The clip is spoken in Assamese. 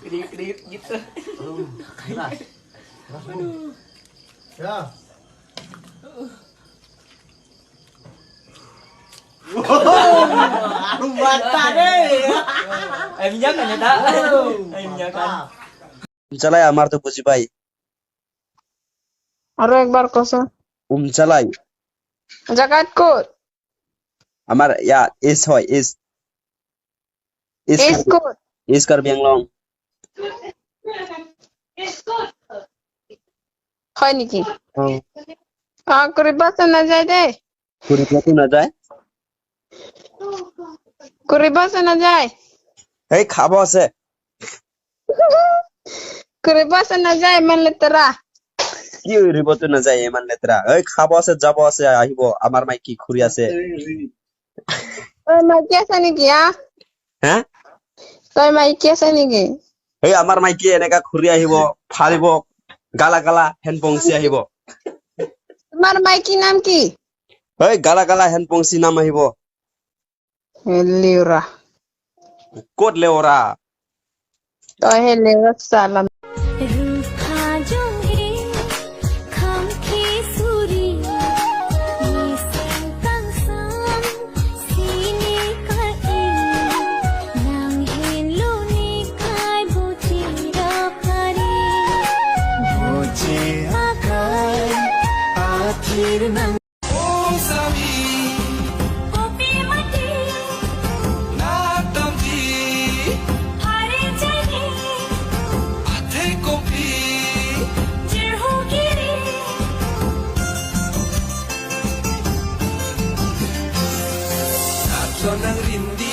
Gede gede gitu. Keras. Keras, Bung. Ya. Wow, aduh mata deh. Minyak kan ya tak? Minyak kan. চালাই আমাৰ তো বুজি পাই। আৰু একবাৰ কচোন। চালাই। জাগাত ক'ত? আমাৰ ইয়াত এছ হয়, এছ। এছ ক'ত? এছ কাৰ্বি আংলং। হয় নেকি? অ, কৰিবচোন নাযায় দেই। কৰিবতো নাযায়। কৰিবচোন নাযায়। এই খাব আছে। কৰিবচোন নাযায়, ইমান লেতেৰা। কি ৰিবতো নাযায় ইমান লেতেৰা। এই খাব আছে, যাব আছে, আহিব। আমাৰ মাইকী খুৰী আছে। তই মাইকী আছে নেকি হা? হা? তই মাইকী আছে নেকি? এই আমাৰ মাইকী এনেকা খুৰী আহিব, ফালিব, গালা গালা হেন পংচি আহিব। তোমাৰ মাইকী নাম কি? এই গালা গালা হেন পংচি নাম আহিব। লেউৰা। ক'ত লেওৰা? তই হে লেউৰা চালা। Nang rindi.